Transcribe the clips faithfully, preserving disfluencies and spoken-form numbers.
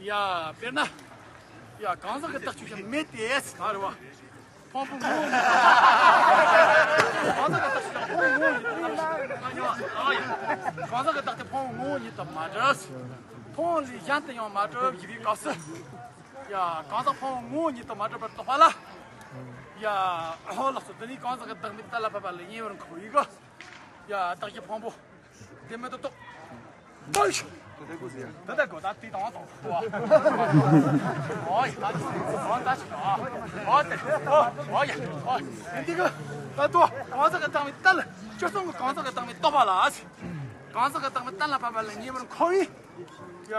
ཡ། དཔེར་ན། ཡ། གང་ཟག་གི་བདག་ཆོས་ཅན་མེད་དེ། ཨ་རེད་བ། ཕུང་པོ་ངོ་བོ་ཉིད། གང་ཟག་གི་བདག་ཆོས་ཅན་ཕུང་པོ་ངོ་བོ་ཉིད་དུ་མ་གྲུབ། གང་ཟག་གི་བདག་དེ་ཕུང་པོ་ངོ་བོ་ཉིད་དུ་མ་གྲུབ། ཕུང་པོ་ལས་གཞན་དུ་ཡང་མ་གྲུབ་ཞེས་པའི་སྐབས་སུ། ཡ། གང་ཟག་ཕུང་པོ་ངོ་བོ་ཉིད་དུ་མ་གྲུབ་པར་རྟོགས་པ་ལ། ཡ། ཨོ་ལགས་སོ། འདི་ནི་གང་ཟག་གི་བདག་མེད་གཏན་ལ་ཕབ་པ་ལ་ཉེ་བར་འཁོར་བའི་གི། ཡ། བདག་གི་ཕུང་པོ་བདེན་མེད་དུ་རྟོགས། ད་ད་གོ་ད་དེ་དང་དང་པོ། ཨོ་ཡ། ད་ད་ད་ཨོ་ད་ཨོ་ཨོ་ཡ་ཨོ། འདི་གི་ད་དུ་གང་ཟག་གི་བདག་མེད་གཏན་ལ། སྤྱིར་བཏང་གི་གང་ཟག་གི་བདག་མེད་རྟོགས་པ་ལ། གང་ཟག་གི་བདག་མེད་གཏན་ལ་ཕབ་པ་ལ་ཉེ་བར་འཁོར་བའི། ཡ།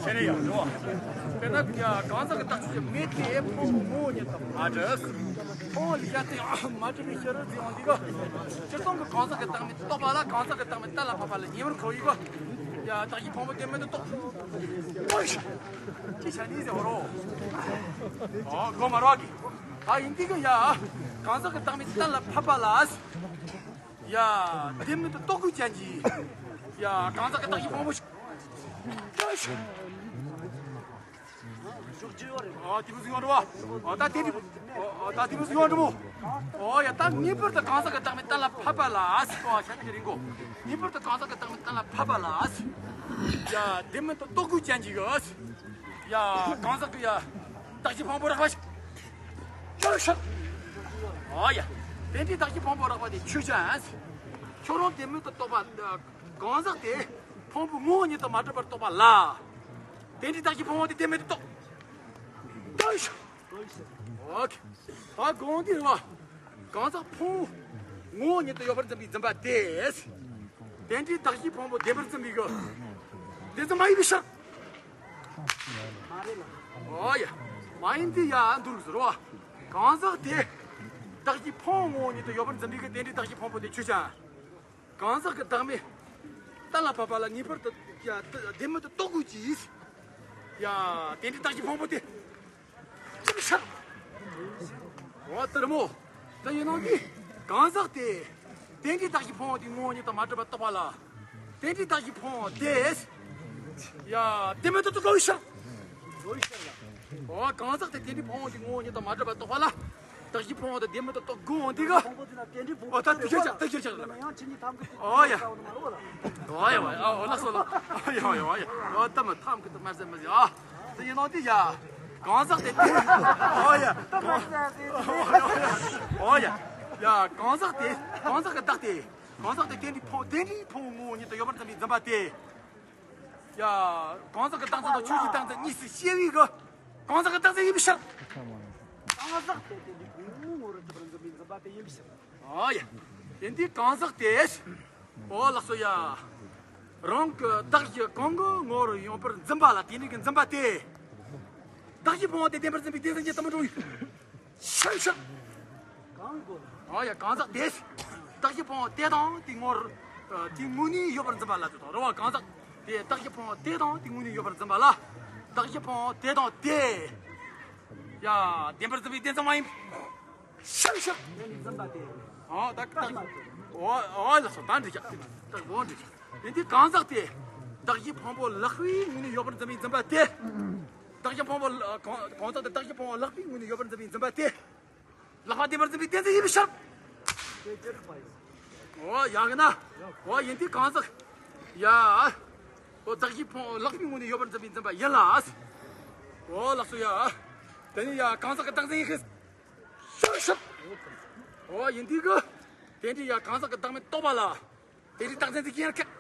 ཁྱེད་རེ་ཡང་འགྲོ། དཔེར་ན་གང་ཟག་གི་བདག་ཆོས་ཅན་མེད་དེ། ཕུང་པོ་ངོ་བོ་ཉིད་དུ་མ་གྲུབ། ཕུང་པོ་ལས་གཞན་དུ་ཡང་མ་གྲུབ་པའི་ཕྱིར་ཟེར་ཡོང་དུས་གི། སྤྱིར་བཏང་གི་གང་ཟག་གི་བདག་མེད་རྟོགས་པ་ལ། གང་ཟག་གི་བདག་མེད་གཏན་ལ་ཕབ་པ་ལ་ཉེ་བར་འཁོར་བའི་གི། ཡ། བདག་གི་ཕུང་པོ་བདེན་མེད་དུ་རྟོགས། ཅི་བྱ་ནི་ཟེར་བ་རོ། ཨོ་གོ་མ་རོག་གི། ཨ་ཡིན་དུས་གི་ཡ། གང་ཟག་གི་བདག་མེད་གཏན་ལ་ཕབ་པ་ལ། ཡ། བདེན་མེད་དུ་རྟོགས་དགོས་ཅན་གྱི། ཡ། གང་ཟག་གི་བདག་གི་ཕུང་པོ་ཞིག་ཨ། དེ་མོ་ཟིག་ཡོང་འགྲོ་བ། ཨོ་ད་དེ་འདྲ། ཨོ་ད་དེ་མོ་ཟིག་ཡོང་འགྲོ་མོ། ཨོ་ཡ། ད་ངེས་པར་དུ་གང་ཟག་གི་བདག་མེད་གཏན་ལ་ཕབ་པ་ལ་ཟེར་བ་ཤ་ཚ་རིང་གོ། ངེས་པར་དུ་གང་ཟག་གི་བདག་མེད་གཏན་ལ་ཕབ་པ་ལ་ཟེར། ཡ། བདེན་མེད་དུ་རྟོགས་དགོས་ཅན་གྱི་གི་ཟེར། ཡ། གང་ཟག་གི་ཡ། བདག་གི་ཕུང་པོ་རགས་པ་ཞིག་ཨོ་ཡ། དེ་འདྲའི་བདག་གི་ཕུང་པོ་རགས་པ་དེ་ཆོས་ཅན། ཁྱོད་རང་བདེན་མེད་དུ་རྟོགས་པ། གང་ཟག་དེ་ཕུང་པོ་ངོ་བོ་ཉིད་དུ་མ་གྲུབ་པར་རྟོགས་པ་ལ། དེ་འདྲའི་བདག་གི་ཕུང་པོ་དེ་བདེན་མེད་དུ་རྟོགས། ཨོ་ཁེ། ད་གོང་དེ་རེད་བ། གང་ཟག་ཕུང་པོ་ངོ་བོ་ཉིད་དུ་ཡོད་པར་འཛིན་པའི་འཛིན་པ་དེ། དེ་འདྲའི་བདག་གི་ཕུང་པོ་བདེན་པར་འཛིན་པའི་གི། བདེན་འཛིན་མ་ཡིན་པའི་ཕྱིར། ཨོ་ཡ། མ་ཡིན་དེ་ཡ་འདུག་ཟེར་བ། གང་ཟག་དེ། བདག་གི་ཕུང་པོ་ངོ་བོ་ཉིད་དུ་ཡོད་པར་འཛིན་པའི་གི་དེ་འདྲའི་བདག་གི་ཕུང་པོ་དེ་ཆོས་ཅན། གང་ཟག་གི་བདག་མེད་གཏན་ལ་ཕབ་པ་ལ་ངེས་པར་དུ་ཡ་བདེན་མེད་དུ་རྟོགས་དགོས་ཀྱི། ཡ། དེ་འདྲའི་བདག་གི་ཕུང་པོ་དེ་ཅི་ལ་ཤར། འོ་དེ་རེད་མོ། དེ་ཡིན་ནོ་གི། གང་ཟག་དེ། དེ་འདྲའི་བདག་གི་ཕུང་པོ་དེ་ངོ་བོ་ཉིད་དུ་མ་གྲུབ་པར་རྟོགས་པ་ལ། དེ་འདྲའི་བདག་གི་ཕུང་པོ་དེ། ཡ། བདེན་མེད་དུ་རྟོགས་དགོས་ཤར། འོ་གང་ཟག་དེ་དེ་འདྲའི་ཕུང་པོ་དེ་ངོ་བོ་ཉིད་དུ་མ་གྲུབ་པར་རྟོགས་པ་ལ། བདག་གི་ཕུང་པོ་དེ་བདེན་མེད་དུ་རྟོགས་དགོས་འོང་དེ་ག། ཕུང་པོ་དེ་ལ་དེ་འདྲའི་ཕུང་པོ་ཨོ་ད་དེ་ཁྱེར་ཆག་དེ་ཁྱེར་ཆག་ལ། ཡང་ཁྱེད་ཉིད་ཐམ་གི་ཨོ་ཡ། ཨོ་ཡ་ཨོ་ཡ་ཨོ་ལགས་སོ་ལགས། ཨོ་ཡ་ཨོ་ཡ་ཨོ་ཡ། ཨོ་ད་མ་ཐམ་གི་དུ་མར་ཟེར་མ་ཟེར་ཨ། དེ་ཡིན་ནོ་དེ་ཡ། གང་ཟག་དེ་དེ། ཨོ་ཡ། ཨོ་ཡ། ཡ་གང་ཟག་དེ། གང་ཟག་གི་བདག་དེ། གང་ཟག་དེ་དེ་འདྲའི་ཕུང་དེ་འདྲའི་ཕུང་པོ་ངོ་བོ་ཉིད་དུ་ཡོད་པར་འཛིན་པའི་འཛིན་པ་དེ། ཡ། གང་ཟག་གི་རྟག་འཛིན་དང་ཆོས་ཀྱི་རྟག་འཛིན་གཉིས་སུ་སྐྱེ་བའི་གི། གང་ཟག་གི་རྟག་འཛིན་ཡིན་པའི་ཕྱིར། གང་ཟག་དེ་དེ་ནི་ཕུང་པོ་ངོ་བོར་གྲུབ་པར་འཛིན་པའི་འཛིན་པ་དེ་ཡིན་པའི་ཕྱིར། ཨ་ཡ། དེ་འདི་གང་ཟག་དེ། ཨོ་ལགས་སོ་ཡ། རང་གི་བདག་གཞན་གང་གི་ངོ་བོར་ཡོད་པར་འཛིན་པ་ལ་དེ་ནི་གི་འཛིན་པ་དེ། བདག་གཞན་ཕུང་པོ་དེ་བདེན་པར་འཛིན་པའི་དེ་ཟིན་གྱི་དམ་པ་འགྲོ་ཡིན། ཤང་ཤང་། གང་གོ། ཨ་ཡ་གང་ཟག་དེ། བདག་གཞན་ཕུང་པོ་དེ་དང་དེ་ངོར། དེ་དངོས་གནས་ཡོད་པར་འཛིན་པ་ལ་དེ་དང་རེད་བ། གང་ཟག་དེ་བདག་གཞན་ཕུང་པོ་དེ་དང་དེ་དངོས་གནས་ཡོད་པར་འཛིན་པ་ལ། བདག་གཞན་ཕུང་པོ་དེ་དང་དེ། ཡ། བདེན་པར་འཛིན་པའི་དེ་ཙམ་མ་ཡིན། ཤང་ཤང་། དེ་ནི་འཛིན་པ་དེ། ཨ་ད་ད། ཨོ་ཨོ་ལགས་སོ་ད་འགྲིག་ཀྱག་ད་འགྲིག་ཀྱག་ཡིན་དུས་གང་ཟག་དེ། བདག་གཞན་ཕུང་པོ་ལེགས་པའི་ངོས་ནས་ཡོད་པར་འཛིན་པའི་འཛིན་པ་དེ། བདག་གཞན་ཕུང་པོ་གང་གང་ཟག་དེ་བདག་གཞན་ཕུང་པོ་ལེགས་པའི་ངོས་ནས་ཡོད་པར་འཛིན་པའི་འཛིན་པ་དེ། ལེགས་པ་བདེན་པར་འཛིན་པའི་གཏན་ཚིགས་ཡིན་པའི་ཕྱིར། ཨོ་ཡ་གི་ན། ཨོ་ཡིན་དུས་གང་ཟག་ཡ། ཨོ་བདག་གཞན་ཕུང་པོ་ལེགས་པའི་ངོས་ནས་ཡོད་པར་འཛིན་པའི་འཛིན་པ་ཡིན་ལ། ཨོ་ལགས་སོ་ཡ། དེ་ནི་ཡ་གང་ཟག་གི་རྟག་འཛིན་ཡིན་ཤེས། ཤབ་ཤབ། ཨོ་ཡིན་དུས་གི། དེ་འདྲའི་ཡ་གང་ཟག་གི་བདག་མེད་རྟོགས་པ་ལ། དེ་འདྲའི་རྟག་འཛིན་དེ་གཞན་ཡང་ཁེགས།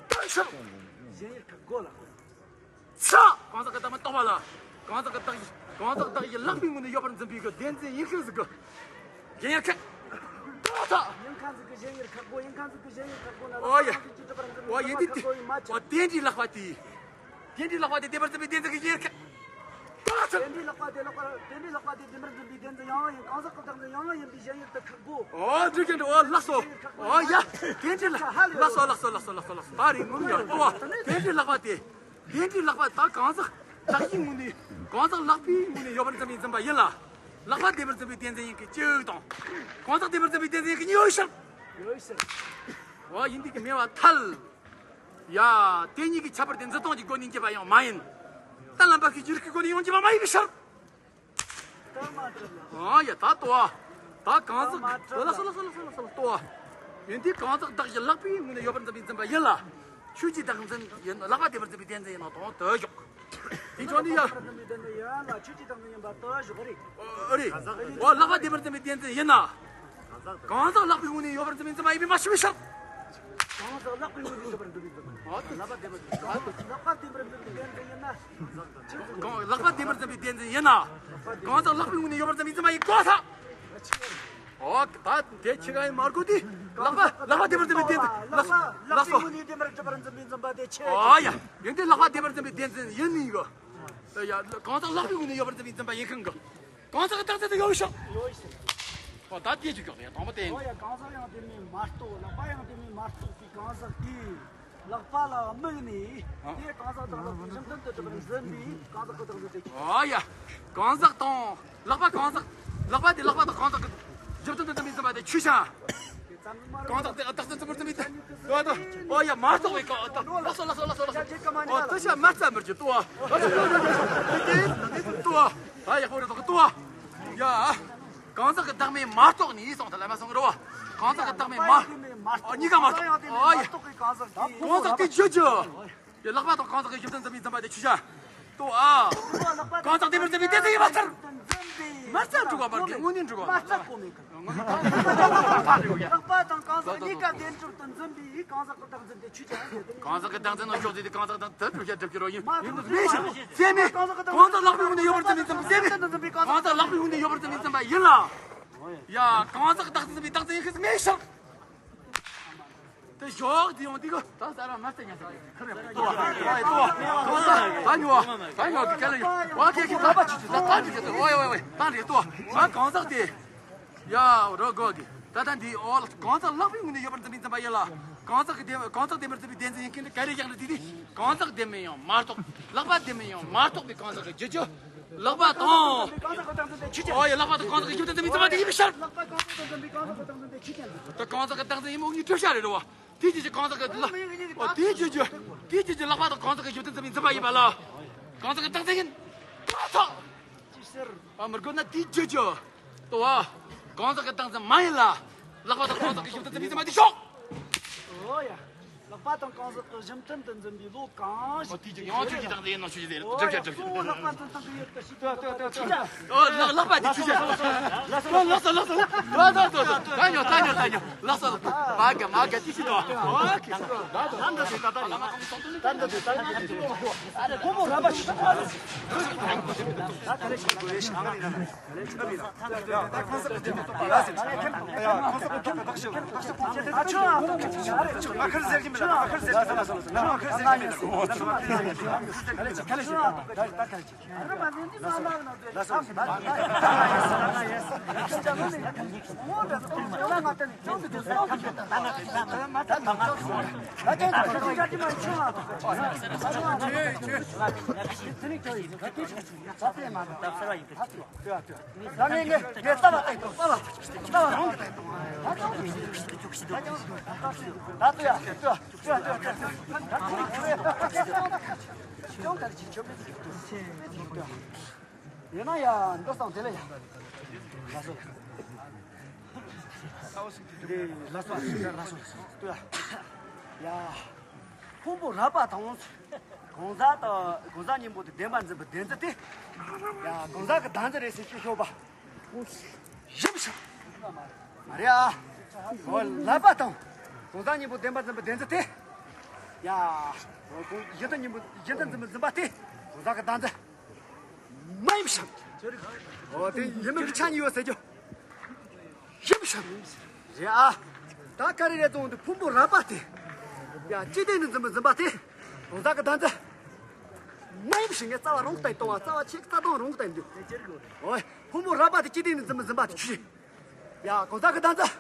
ཤབ་ཤབ། གཞན་ཡང་ཁེགས་གོ་ལ། ཚ། གང་ཟག་གི་བདག་མེད་རྟོགས་པ་ལ། གང་ཟག་གི་བདག་ གང་ཟག་བདག་གི་ལག་པའི་ངོས་ནས་ཡོད་པར་འཛིན་པའི་གི་བདེན་འཛིན་ཡིན་མཁན་ཟིག་གི་གཞན་ཡང་ཁ་ཏོག་ཏོག་ཡིན་མཁན་ཟིག་གི་གཞན་ཡང་ཁག་པོ་ཡིན་མཁན་ཟིག་གི་གཞན་ཡང་ཁག་པོ་ན། ཨོ་ཡ། ཨོ་ཡིན་དུས་དེ། ཨོ་དེ་འདྲའི་ལག་པ་དེ། དེ་འདྲའི་ལག་པ་དེ་བདེན་པར་འཛིན་པའི་བདེན་འཛིན་གྱི་གཞན་ཁ་ཏོག་ཏོག་དེ་འདྲའི་ལག་པ་དེ་ལག་པ་དེ་འདྲའི་ལག་པ་དེ་བདེན་པར་འཛིན་པའི་བདེན་འཛིན་ཡང་ཡང་ཡིན། གང་ཟག་གི་བདག་འཛིན་ཡང་ཡང་ཡིན་པའི་གཞན་ཡང་དེ་ཁག་པོ། ཨོ་འདྲི་གི་འདྲི། ཨོ་ལགས་སོ། ཨོ་ཡ། དེ་འདྲའི་ལག་ལགས་སོ་ལགས་སོ་ལགས་སོ་ལགས་སོ་ལགས་སོ། ད་རིང་ངུ་ཡ། ཨོ་དེ་འདྲའི་ལག་པ་དེ། དེ་འདྲའི་ལག་པ་ད་གང་ཟག་བདག་གི་ངོས་ནས། གང་ཟག་ལག་པའི་ངོས་ནས་ཡོད་པར་འཛིན་པའི་འཛིན་པ་ཡིན་ལ། ལག་པ་བདེན་པར་འཛིན་པའི་བདེན་འཛིན་ཡིན་གྱི་གཅིག་དང་། གང་ཟག་བདེན་པར་འཛིན་པའི་བདེན་འཛིན་ཡིན་གྱི་གཉིས་ཡོད་ཕྱིར། ཡོད་ཕྱིར། འོ་ཡིན་དུས་ཀྱི་མེད་པར་ཐལ། ཡ། དེ་གཉིས་ཀྱི་ཁྱད་པར་དེ་འཛིན་སྟངས་ཀྱི་སྒོ་ནས་འབྱེད་པ་ཡང་མ་ཡིན། གཏན་ལ་འབེབས་ཤིང་འགྱུར་ཁུའི་སྒོ་ནས་ཡང་འབྱེད་པ་མ་ཡིན་པའི་ཕྱིར། ཨ་ཡ། ད་ལྟོས་ཨ། ད་གང་ཟག་ལགས་སོ་ལགས་སོ་ལགས་སོ་ལགས་སོ་ལགས་སོ་ལགས་སོ། ལྟོས་ཨ། ཡིན་དུས་གང་ཟག་བདག་གི་ལག་པའི་ངོས་ནས་ཡོད་པར་འཛིན་པའི་འཛིན་པ་ཡིན་ལ། ཆོས་ཀྱི་བདག་འཛིན་ཡིན། ལག་པ་བདེན་པར་འཛིན་པའི་བདེན་འཛིན་ཡིན་ནོ་དང་དོ་ཞོག་དེ་ཆོག་ནི་ཡ། ཨ་རེད། འོ་ལག་པ་བདེན་པར་འཛིན་པའི་བདེན་འཛིན་ཡིན་ན། གང་ཟག་ལག་པའི་ངོས་ནས་ཡོད་པར་འཛིན་པའི་འཛིན་པ་ཡིན་པས་མ་ཤེས་པའི་ཕྱིར། གང་ཟག་ལག་པའི་ངོས་ནས་ཡོད་པར་འཛིན་པའི་འཛིན་པ་ཡིན། ཨོ་ལག་པ་བདེན་པར་འཛིན་པའི་བདེན་འཛིན་ཡིན་ན། གང་ལག་པ་བདེན་པར་འཛིན་པའི་བདེན་འཛིན་ཡིན་ན། གང་ཟག་ལག་པའི་ངོས་ནས་ཡོད་པར་འཛིན་པའི་འཛིན་པ་ཡིན་དགོས་ས། ཨོ་ད་དེ་ཆེ་ག་ཡིན་མ་དགོས་དུས། ལག་པ་ལག་པ་བདེན་པར་འཛིན་པའི་བདེན་འཛིན། ལག་ལག་པའི་ངོས་ནས་བདེན་པར་འཛིན་པའི་འཛིན་པ་དེ་ཆེ། ཨོ་ཡ། ཡིན་དུས་ལག་པ་བདེན་པར་འཛིན་པའི་བདེན་འཛིན་ཡིན་ནི་གི། ཡ། གང་ཟག་ལག་པའི་ངོས་ནས་ཡོད་པར་འཛིན་པའི་འཛིན་པ་ཡིན་མཁན་གི། གང་ཟག་གི་བདག་འཛིན་དུ་ཡོད་ཤག་ཡོད་ཤག་ཨོ་ད་དེ་ཅིག་ཀྱང་དེ་དང་པོ་དེ་ཡིན། ཨོ་ཡ། གང་ཟག་ཡང་དེ་མིན་མ་རྟོགས། ལག་པ་ཡང་དེ་མིན་མ་རྟོགས་པའི་གང་ཟག་གིས་ལག་པ་ལ་དམིགས་ནས། ཨ། དེ་གང་ཟག་དང་ལག་པའི་གཞི་མཐུན་དུ་གྲུབ་པར་འཛིན་པའི་གང་ཟག་གི་བདག་འཛིན་དེ་ཆོས་ཅན། ཨོ་ཡ། གང་ཟག་དང་ལག་པ། གང་ཟག་ལག་པ་དེ་ལག་པ་དང་གང་ཟག་གི་གཞི་མཐུན་དུ་འཛིན་པའི་འཛིན་པ་དེ་ཆོས་ཅན། གང་ཟག་དེ་བདག་འཛིན་ཙམ་པར་འཛིན་པའི་དེ། ཨོ་ཡ། མ་རྟོགས་པའི་གང་ཟག་ལགས་སོ་ལགས་སོ་ལགས་སོ་ལགས་སོ། ཨོ་དེ་ཤ་མ་རྩ་མར་གྱི་ལྟོས་ཨ། ལྟོས་ཨ། ད་ཡག་པོ་རེད་དོ་ལྟོས་ཨ། ཡ། གང་ཟག་གི་བདག་མེད་མ་རྟོགས་ནས་སོང་ད་ལ་མ་སོང་རོ། གང་ཟག་གི་བདག་མེད་མ། ཨ་གཉིས་ཀ་མ་རྟོགས། ཨོ་ཡ། གང་ཟག་དེ་ཆོས་ཅན། ཡ། ལག་པ་དང་གང་ཟག་གི་གཞི་མཐུན་འཛིན་པའི་འཛིན་པ་དེ་ཆོས་ཅན། ལྟོས་ཨ། གང་ཟག་བདེན་པར་འཛིན་པའི་བདེན་འཛིན་ཡིན་པ་ལྟར། མ་རྩ་འགྲུབ་པ་མ་རྒྱུ་དངོས་གནས་འགྲུབ་པ་མ་རྩ་གོ་མེད་གི། ལག་པ་དང་གང་ཟག་གཉིས་ཀ་བདེན་གྲུབ་ཏུ་འཛིན་པའི་གང་ཟག་གི་བདག་འཛིན་དེ་ཆོས་ཅན། གང་ཟག་གི་བདག་འཛིན་ནང་འཇོག་རྒྱུ་དེ་གང་ཟག་དང་དེ་གྲུབ་བྱ་གྲུབ་ཀྱི་རོ་ཡིན། ཡིན་དུ་མེད་ཤག་ཚད་མེད། གང་ཟག་ལག་པའི་ངོས་ནས་ཡོད་པར་འཛིན་པའི་འཛིན་པ་ཚད་མེད། གང་ཟག་ལག་པའི་ངོས་ནས་ཡོད་པར་འཛིན་པའི་འཛིན་པ་ཡིན་ལ། ཡ། གང་ཟག་བདག་འཛིན་པའི་བདག་འཛིན་ཡིན་ཤེས་མེད་ཤག་དེ་ཞོག་དེ་ཡོང་དེ་གོ། ད་ས་ར་མ་ས་ཉ་ས་ཁ་རེ་ཏོ་ཏོ་ཏོ་ད་ཉོ་ད་ཉོ་གི་ཁ་ལ་ཡོ་ཨོ་ཁེ་ཁེ་ད་པ་ཆུ་ཆུ་ད་ད་ཉོ་གི་ཏོ་ཨོ་ཡ་ཝེ་ཝེ་ད་རེ་ཏོ་ཨ་གང་ཟག་དེ་ཡ་རོ་གོ་གི་ད་ད་འདི་ཨོ་གང་ཟག་ལག་པའི་ངོས་ནས་ཡོད་པར་འཛིན་པའི་འཛིན་པ་ཡིན་ལ། གང་ཟག་གི་བདེན་གང་ཟག་བདེན་པར་འཛིན་པའི་བདེན་འཛིན་ཡིན་མཁན་དེ་ག་རེ་ཡག་ལ་དེ་དེ་གང་ཟག་བདེན་མིན་ཡང་མ་རྟོགས། ལག་པ་བདེན་མིན་ཡང་མ་རྟོགས་པའི་གང་ཟག་གི་རྒྱུ་རྒྱུ། ལག་པ་དང་། ཨོ་ཡ། ལག་པ་དང་གང་ཟག་གི་རྒྱུ་མཐུན་འཛིན་པའི་འཛིན་པ་དེ་ཡིན་པའི་ཕྱིར། ད་གང་ཟག་གི་བདག་འཛིན་ཡིན་མོ་ངའི་གྲུབ་བྱ་རེད་རོ། དེ་རྒྱུ་རྒྱུ་གང་ཟག་གི་ལ། ཨོ་དེ་རྒྱུ་རྒྱུ། དེ་རྒྱུ་རྒྱུ་ལག་པ་དང་གང་ཟག་གི་རྒྱུ་མཐུན་འཛིན་པའི་འཛིན་པ་ཡིན་པ་ལ། གང་ཟག་གི་བདག་འཛིན་ཡིན། ཨ་ཐོ། ཨ་མི་དགོས་ན་དེ་རྒྱུ་རྒྱུ། ལྟོས་ཨ། གང་ཟག་གི་བདག་འཛིན་མ་ཡིན་ལ། ལག་པ་དང་གང་ཟག་གི་རྒྱུ་མཐུན་འཛིན་པའི་འཛིན་པ་དེ་ཤོག་ཨོ་ཡ། ལག་པ་དང་གང་ཟག་གི་གཞི་མཐུན་དུ་འཛིན་པའི་བློ་གང་ཞིག་ཨོ་དེ་ཡང་ཆོས་ཀྱི་བདག་འཛིན་ཡིན་ནོ་ཆོས་ཀྱི་བདག་འཛིན་གྲུབ་བྱ་གྲུབ་བྱ། ལག་པ་འཛིན་སྟངས་ཀྱི་ཡུལ་དུ་ཞིག་ཏུ་ཏུ་ཏུ་ཆོས་ཀྱི། ཨོ་ལག་ལག་པ་དེ་ཆོས་ཀྱི། ལག་སོ་ལག་སོ་ལག་སོ། ཏུ་ཏུ་ཏུ་ཏུ། ད་ཉོ་ད་ཉོ་ད་ཉོ། ལག་སོ་ལག་སོ། མ་ག་མ་ག་དེ་ཆོས་ཀྱི། ཨོ་ཁེ། ད་ད་ད་ད་ད་ད། ད་ད་ད་ད་ད། ཁོ་མོ་ར་པ་ཞིག་ད་ད་ལེ་ཞིག་དགོས་རེད་ཤག་ད་ངས་ངས་ངས་རྩ་བ་བལྟས་ཏོ། རྩ་བ་རྩ་བ་རང་གི་བལྟས་ཏོ། ད་ལྟོས་ཡ་ལྟོས་ཡ་ལྟོས་ཡ་ལྟོས་ཡ་ལྟོས་ཡ། ཅུང་ཐར་གྱི་ཆོ་མེད་ཀྱི་ལྟོས། ཡིན་ན་ཡ་འདི་སང་དེ་ལ་ཡ། ལགས་སོ། ལགས་སོ་ལགས་སོ་ལྟོས་ཡ། ཡ། ཕུང་པོ་རགས་པ་དང་། གང་ཟག་དང་གང་ཟག་གཉིས་པོ་དེ་བདེན་པར་འཛིན་པའི་བདེན་རྫུན་དེ། ཡ་གང་ཟག་གི་བདག་འཛིན་རེད་ཟེར་གྱི་ཤོད་པ། ཡིན་ཤག་མ་རེད་ཨ། འོ་ལག་པ་དང་། གང་ཟག་གཉིས་པོ་བདེན་པར་འཛིན་པའི་བདེན་རྫུན་དེ། ཡ། གཞི་རྟེན་གཉིས་པོ་གཞི་རྟེན་འཛིན་པའི་འཛིན་པ་དེ། གང་ཟག་གི་བདག་འཛིན། མ་ཡིན་ཤག་འོ་དེ་ཡིན་མིན་གྱི་ཆ་གཉིས་ཡོད་ཟེར་རྒྱུ། ཡིན་ཤག་རེད་ཨ། ད་ཀ་རི་རེ་ཙོང་དུ་ཕུང་པོ་རགས་པ་དེ། ཡ་ཅི་སྟེང་དུ་འཛིན་པ་འཛིན་པ་དེ། གང་ཟག་གི་བདག་འཛིན། མ་ཡིན་ཞིག་ངས་རྩ་བ་རང་བལྟས་གཏོང་བ་རྩ་བ་ཆེ་རྩ་དོན་རང་བལྟས་འདུག་འོ་ཕུང་པོ་རགས་པ་དེ་ཅི་སྟེང་དུ་འཛིན་པ་འཛིན་པ་དེ་ཆུ་ཤིང་། ཡ་གང་ཟག་གི་བདག་འཛིན།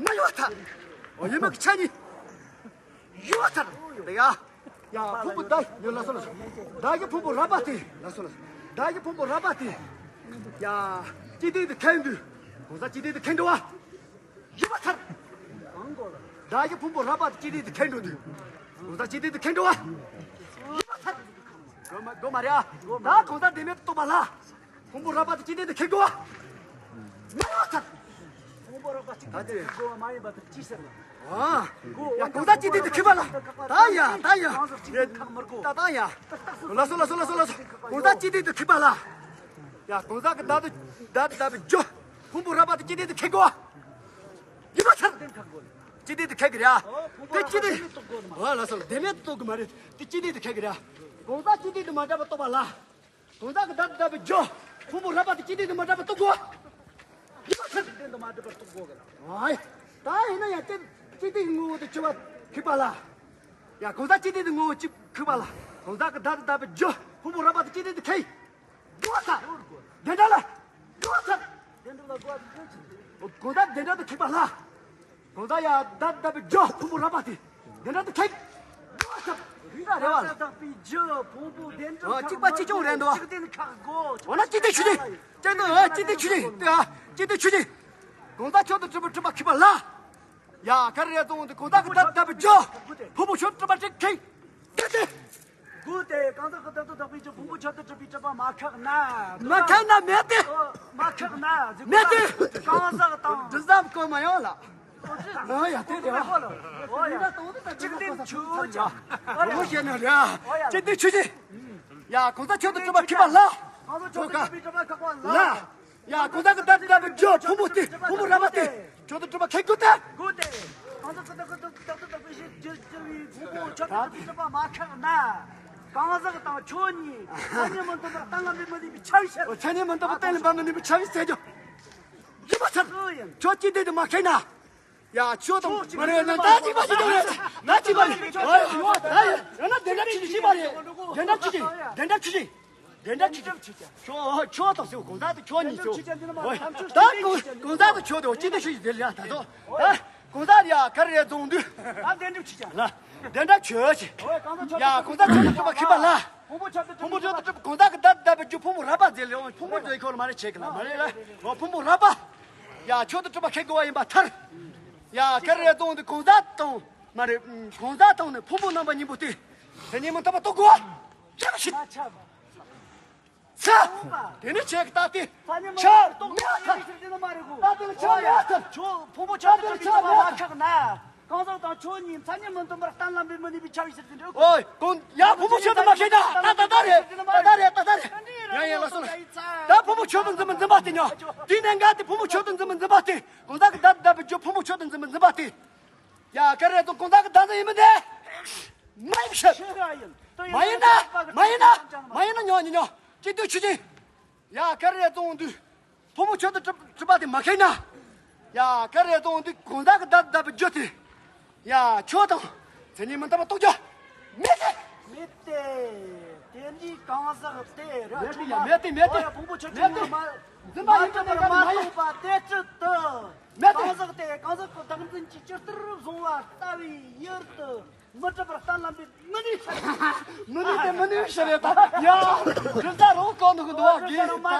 མ་ཡོད་ཐལ། འོ་ཡིན་མིན་གྱི་ཆ་གཉིས། ཡོད་ཐལ། དེ་ཡ། ཡ་ཕུང་པོ་བདག་ཡོད་ལ་སོ་ལ་སོ། བདག་གི་ཕུང་པོ་རགས་པ་དེ་ལ་སོ་ལ་སོ། བདག་གི་ཕུང་པོ་རགས་པ་དེ། ཡ། ཅི་སྟེང་དུ་ཁེལ་འདུག་གང་ཟག་ཅི་སྟེང་དུ་ཁེལ་འགྲོ་བ། ཡོད་ཐལ། བདག་གི་ཕུང་པོ་རགས་པ་དེ་ཅི་སྟེང་དུ་ཁེལ་འགྲོ་འདུག་གང་ཟག་ཅི་སྟེང་དུ་ཁེལ་འགྲོ་བ། ཡོད་ཐལ། གོ་མ་གོ་མ་རེད་ཨ། ད་གང་ཟག་བདེན་མེད་རྟོགས་པ་ལ། ཕུང་པོ་རགས་པ་དེ་ཅི་སྟེང་དུ་ཁེལ་འགྲོ་བ། མ་ཡོད་ཐལ། ཕུང་པོ་རགས་པ་གཅིག་ད་ཅི། གོ་མ་ཡིན་པ་དེ་ཅི་ཟེར་ན། ཨ། ཡ་གང་ཟག་ཅི་སྟེང་དུ་ཁེལ་བ་ལ། ད་ཡ་ད་ཡ། ད་ད་ཡ། ལ་སོ་ལ་སོ་ལ་སོ་ལ་སོ། གང་ཟག་ཅི་སྟེང་དུ་ཁེལ་བ་ལ། ཡ་གང་ཟག་གི་བདག་ཏུ་བདག་ཏུ་བདག་པའི་རྒྱུ། ཕུང་པོ་རགས་པ་དེ་ཅི་སྟེང་དུ་ཁེལ་དགོས། ཡིན་པ་ཚར། ཅི་སྟེང་དུ་ཁེལ་གི་རེད་ཨ། དེ་ཅི་སྟེང་། འོ་ལ་སོ་ལ་བདེན་མེད་དུ་རྟོགས་གི་མ་རེད། དེ་ཅི་སྟེང་དུ་ཁེལ་གི་རེད་ཨ། གང་ཟག་ཅི་སྟེང་དུ་མ་འདྲ་བ་རྟོགས་པ་ལ། གང་ཟག་གི་བདག་ཏུ་བདག་པའི་རྒྱུ། ཕུང་པོ་རགས་པ་དེ་ཅི་སྟེང་དུ་མ་འདྲ་བ་རྟོགས་དགོས། ཡིན་པ་ཚར། ཅི་སྟེང་དུ་མ་འདྲ་བ་རྟོགས་དགོས་གི་ལ། ཨའི། ད་ཡིན་ན་ཡང་ཅི་ཅི་སྟེང་ངོ་བོ་དེ་ཆུ་བ་ཁེལ་པ་ལ། ཡ་གང་ཟག་ཅི་སྟེང་དུ་ངོ་བོ་ཅི་ཁེལ་པ་ལ། གང་ཟག་གི་བདག་ཏུ་བདག་པའི་རྒྱུ། ཕུང་པོ་རགས་པ་དེ་ཅི་སྟེང་དུ་ཁེལ། དགོས་ས། དེ་འདྲ་ལ། དགོས་ས། དེ་འདྲ་ལ་དགོས་ས། གང་ཟག་དེ་འདྲ་དུ་ཁེལ་པ་ལ། གང་ཟག་ཡ་བདག་བདག་པའི་རྒྱུ་ཕུང་པོ་རགས་པ་དེ། དེ་འདྲ་དུ་ཁེལ། དགོས་ས། རེད་བ། བདག་པའི་རྒྱུ་ཕུང་པོ་དེ་འདྲ་ཨ་གཅིག་པ་གཅིག་རྐྱང་རེད་འདུག་གཅིག་དེ་ནི་ཁག་གོ་འོ་ན་གཅིག་དེ་ཆུ་ཆེ། གཅིག་དེ་ཨ་གཅིག་དེ་ཆུ་ཆེ་དེ་ཨ་གཅིག་དེ་ཆུ་ཆེ། གང་ཟག་མཆོག་ཏུ་གྲུབ་པའི་གྲུབ་པ་ཁེལ་པ་ལ། ཡ་ག་རེ་རེད་ཙང་དེ་གང་ཟག་གི་བདག་བདག་པའི་རྒྱུ། ཕུང་པོ་མཆོག་ཏུ་གྲུབ་པ་ཅིག་ཁེལ། དེ་དེ། དགོས་ཏེ་གང་ཟག་གི་བདག་ཏུ་བདག་པའི་རྒྱུ་ཕུང་པོ་མཆོག་ཏུ་གྲུབ་པའི་གྲུབ་པ་མ་ཁེགས་ན། མ་ཁེགས་ན་མེད་དེ། མ་ཁེགས་ན་མེད་དེ། གང་ཟག་དང་། འདི་ཙམ་གོ་མ་ཡོང་ལ། ཨོ་ཡ་དེ་དེ་བ། ཨོ་ཡ། གཅིག་དེ་ཆུ་ཆེ། ཨོ་ཡ་ཤེས་ན་ར། གཅིག་དེ་ཆུ་ཆེ། ཡ་གང་ཟག་མཆོག་ཏུ་གྲུབ་པ་ཁེལ་པ་ལ། གང་ཟག་མཆོག་ཏུ་གྲུབ་པའི་གྲུབ་པ་ཁེགས་པ་ལ། ཡ་གང་ཟག་གི་བདག་ཏུ་བདག་པའི་རྒྱུ་ཕུང་པོ་དེ་ཕུང་པོ་རགས་པ་དེ་མཆོག་ཏུ་གྲུབ་པ་ཁེགས་དགོས་ཏེ། དགོས་ཏེ། གང་ཟག་གི་བདག་ཏུ་བདག་པའི་རྒྱུ་རྒྱུ་བའི་ཕུང་པོ་མཆོག་ཏུ་གྲུབ་པའི་གྲུབ་པ་མ་ཁེགས་ན། གང་ཟག་དང་ཆོས་གཉིས་མཚན་ཉིད་མི་མཐུན་པར་གཏན་ལ་འབེབས་མི་ནུས་པའི་ཆ་བའི་ཕྱིར། མཚན་ཉིད་མི་མཐུན་པར་གཏན་ལ་འབེབས་མི་ནུས་པའི་ཆ་བའི་ཕྱིར་རྒྱུ། ཡིན་པ་ཚར། ཆོས་ཅི་སྟེང་དུ་མ་ཁེགས་ན། ཡ་ཆོས་དང་མ་རེད་ན་ད་གཅིག་པ་ཞིག་ཡོད་རེད། ད་གཅིག་པ་ཞིག་ཡོད་རེད། ད་ཡོད་ན་དེ་འདྲ་ཆུ་ཆེ་ཤེས་པ་རེད། དེ་འདྲ་ཆུ་ཆེ། དེ་འདྲ་ཆུ་ཆེ། དེ་འདྲ་ཆུ་ཆེ། ཆོས་ཆོས་དང་ཟེར་གང་ཟག་དང་ཆོས་གཉིས་ཆོས། ད་གང་ཟག་དང་ཆོས་དེ་ཅི་འདྲ་ཆུ་ཆེ་དེ་ལ་ད་དོ། ད་གང་ཟག་ཡ་ག་རེ་རེད་ཙང་དུས། ད་དེ་འདྲ་ཆུ་ཆེ་ལ། དེ་འདྲ་ཆོས་ཆེ། ཡ་གང་ཟག་མཆོག་ཏུ་གྲུབ་པ་ཁེགས་པ་ལ། ཕུང་པོ་མཆོག་ཏུ་གྲུབ་གང་ཟག་གི་བདག་བདག་པའི་རྒྱུ་ཕུང་པོ་རགས་པ་ཟེར་ལེ། ཕུང་པོ་ཟེར་ཁོ་ལ་མ་རེད་བྱེད་གི་ལ་མ་རེད་ལ། ཕུང་པོ་རགས་པ། ཡ་མཆོག་ཏུ་གྲུབ་པ་ཁེགས་དགོས་པ་ཡིན་པ་ཐལ། ཡ་ག་རེ་རེད་ཙང་དུས་གང་ཟག་དང་མ་རེད། གང་ཟག་དང་ནི་ཕུང་པོ་རྣམ་པ་གཉིས་པོ་སྟེ། མཚན་ཉིད་མི་མཐུན་པ་རྟོགས་དགོས་པ། ཆགས་ཤིག་ཚ། དེ་ནི་ཆེ་གི་ད་ལྟའི་ཆ་མེད་ཐལ། ད་ལྟའི་ཆ་མེད་ཐལ། ཆོས་ཕུང་པོ་མཆོག་ཏུ་གྲུབ་པའི་གྲུབ་པ་མ་ཁེགས་ན། གང་ཟག་དང་ཆོས་གཉིས་མཚན་ཉིད་མི་མཐུན་པར་གཏན་ལ་འབེབས་མི་ནུས་པའི་ཆ་བའི་ཕྱིར་དུ་འགྲོ། ཨོ། གང་ཡ་ཕུང་པོ་མཆོག་ཏུ་མ་ཁེགས་ན། ད་ད་ད་རེད། ད་ད་རེད། ད་ད་རེད། ཡ་ཡ་ལ་སོ་ལ། ད་ཕུང་པོ་མཆོག་ཏུ་འཛིན་པ་འཛིན་པ་དེ་ཉོ། དེ་ནས་འགལ་ཏེ་ཕུང་པོ་མཆོག་ཏུ་འཛིན་པ་འཛིན་པ་དེ། གང་ཟག་གི་བདག་བདག་པའི་རྒྱུ་ཕུང་པོ་མཆོག་ཏུ་འཛིན་པ་འཛིན་པ་དེ། ཡ་ག་རེ་དང་གང་ཟག་གི་བདག་འཛིན་ཡིན་མིན་དེ། མ་ཡིན་ཕྱིར། མ་ཡིན་ན། མ་ཡིན་ན། མ་ཡིན་ན་ཉོ་ཉོ་ཉོ། ཅི་འདོད་ཆུ་ཆེ། ཡ་ག་རེ་གཏོང་དུས། ཕོ་མོ་ཆོས་དང་གྲུབ་གྲུབ་པ་དེ་མ་ཁེགས་ན། ཡ་ག་རེ་གཏོང་དུས་གང་ཟག་གི་བདག་བདག་པའི་རྒྱུ་དེ། ཡ་ཆོས་དང་མཚན་ཉིད་མི་འདྲ་བ་རྟོགས་རྒྱུ་མེད་དེ། མེད་དེ། དེ་འདྲའི་གང་ཟག་དེ་ར་མེད་དེ་ཡ་མེད་དེ་མེད་དེ། ཕོ་མོ་ཆོས་མེད་དེ། ཅིག་མ་འཛིན་པ་ཡིན་པ་མ་ནི་མ་རྟོགས་པ་དེ་ཅི་སྟེ། མེད་དེ། གང་ཟག་དེ་གང་ཟག་གི་བདག་འཛིན་གྱི་ཇི་ལྟར་བཟུང་བ་ལྟ་བུའི་ཡུལ་དུ། མི་གྲུབ་པར་གཏན་ལ་འབེབས་མི་ནུས་ཤ་རེད། མི་ནུས་ཏེ་མི་ནུས་ཤ་རེད་ད། ཡ། དྲི་ཟ་རོ་བཀོག་འདུག་གི་འདུག་གི་ད་ད་ར་བ།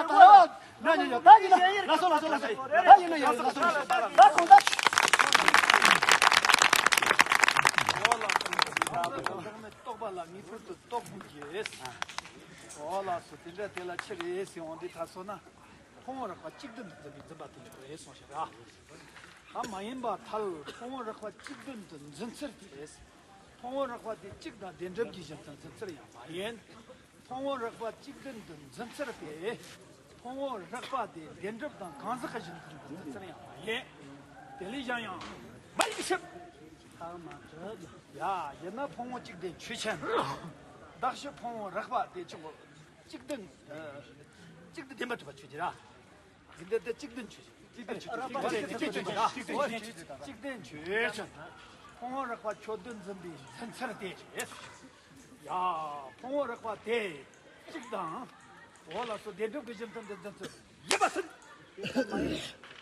ན་ནི་ཡ་ད་ཡིན་ན་ལ་སོ་ལ་སོ་ལ་སོ། ད་ཡིན་ན་ཡ་ལ་སོ་ལ་སོ། ད་གོང་ད། རྟོགས་པ་ལ་ངེས་པར་དུ་རྟོགས་དགོས་ཀྱི། འོ་ལགས་སོ། དེ་འདྲ་དེ་ལ་ཕྱིར་ཡེ་སི་འོང་དུས་ད་སོ་ན། ཕུང་པོ་རགས་པ་གཅིག་བདུན་དུ་འཛིན་པའི་འཛིན་པ་དེ་ལ་རེད་གསུངས་ཤག་ར། ད་མ་ཡིན་པར་ཐལ། ཕུང་པོ་རགས་པ་གཅིག་བདུན་དུ་འཛིན་ཚུལ་དེ། ཕུང་པོ་རགས་པ་དེ་གཅིག་དང་བདེན་གྲུབ་ཀྱི་གཞི་མཐུན་འཛིན་ཚུལ་ཡང་མ་ཡིན། ཕུང་པོ་རགས་པ་གཅིག་བདུན་དུ་འཛིན་ཚུལ་དེ། ཕུང་པོ་རགས་པ་དེ་བདེན་གྲུབ་དང་གང་ཟག་གི་གཞི་མཐུན་འཛིན་ཚུལ་ཡང་མ་ཡིན། དེ་ལས་གཞན་ཡང་མ་ཡིན་ཕྱིར། ཡ་ཡིན་ན་ཕུང་པོ་གཅིག་དེ་ཆོས་ཅན། གདགས་གཞི་ཕུང་པོ་རགས་པ་དེ་ཆོས་གཅིག་བདུན། གཅིག་ཏུ་བདེན་པར་གྲུབ་པ་ཆོས་ཅན། འདི་འདི་གཅིག་བདེན་ཆོས་ཅན། གཅིག་བདེན་ཆོས་ཅན། གཅིག་བདེན་ཆོས་ཅན། གཅིག་བདེན་ཆོས་ཅན། ཕུང་པོ་རགས་པ་ཁྱོད་དོན་འཛིན་པའི་འཛིན་ཚུལ་ཏེ། ཡ། ཕུང་པོ་རགས་པ་དེ་གཅིག་དང་། འོ་ལགས་སོ། བདེན་གྲུབ་ཀྱི་གཞི་མཐུན་དུ་འཛིན་ཚུལ་ཡིན་པ་ཟིན།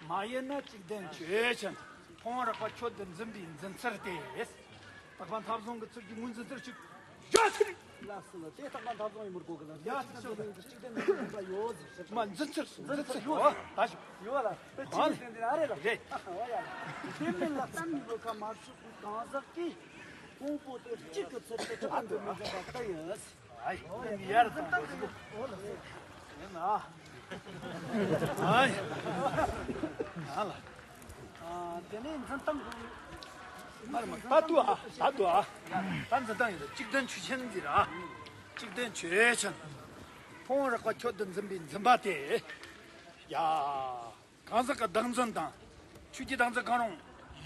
མ་ཡིན་ན་གཅིག་བདེན་ཆོས་ཅན། ཕུང་པོ་རགས་པ་ཁྱོད་དོན་འཛིན་པའི་འཛིན་ཚུལ་ཏེ། རྟག་པ་མཐའ་བཟུང་གི་ཚུལ་གྱི་ངོས་འཛིན་ཚུལ་གཅིག་ཡོད་ཚུལ། ལགས་སོ། དེ་རྟག་པ་མཐའ་བཟུང་ཡིན་པར་གོ་གི་ལ། ཡ། གཅིག་བདེན་གཅིག་བདེན་གཅིག་བདེན་གཅིག་བདེན་ཡོད་ཟེར། མ་འཛིན་ཚུལ་འཛིན་ཚུལ་ཡོད། ད་ཞུ། ཡོད་ལ། དེ་ཅི་ཡིན་ཟེར་ན་རེད་ལ། རེད། ཨ་ཧ། འོ་ཡ། དེ་མིན་ལ་བསམ་མི་བློ་ཁ་མ་ཆོད་པའི་གང་ཟག་གིས་ཕུང་པོ་དེ་གཅིག་གི་ཚུལ་དུ་གྲུབ་པ་འདོད་མི་འཛིན་པ་ལྟ་ཡིན། ཨ་ཡ། ཡར་དང་། ཡིན་ན། ཨ་ལ། ཨ། དེ་ནས་འཛིན་སྟངས་ཀྱི། མར་མ་ད་དུ་ཨ། ད་དུ་ཨ། ད་འཛིན་སྟངས་ཡིན་ན་གཅིག་བདེན་ཆོས་ཅན་འདི་ར། གཅིག་བདེན་ཆོས་ཅན། ཕུང་པོ་རགས་པ་ཁྱོད་དོན་འཛིན་པའི་འཛིན་པ་སྟེ། ཡ། གང་ཟག་གི་བདག་འཛིན་དང་། ཆོས་ཀྱི་བདག་འཛིན་གང་རུང་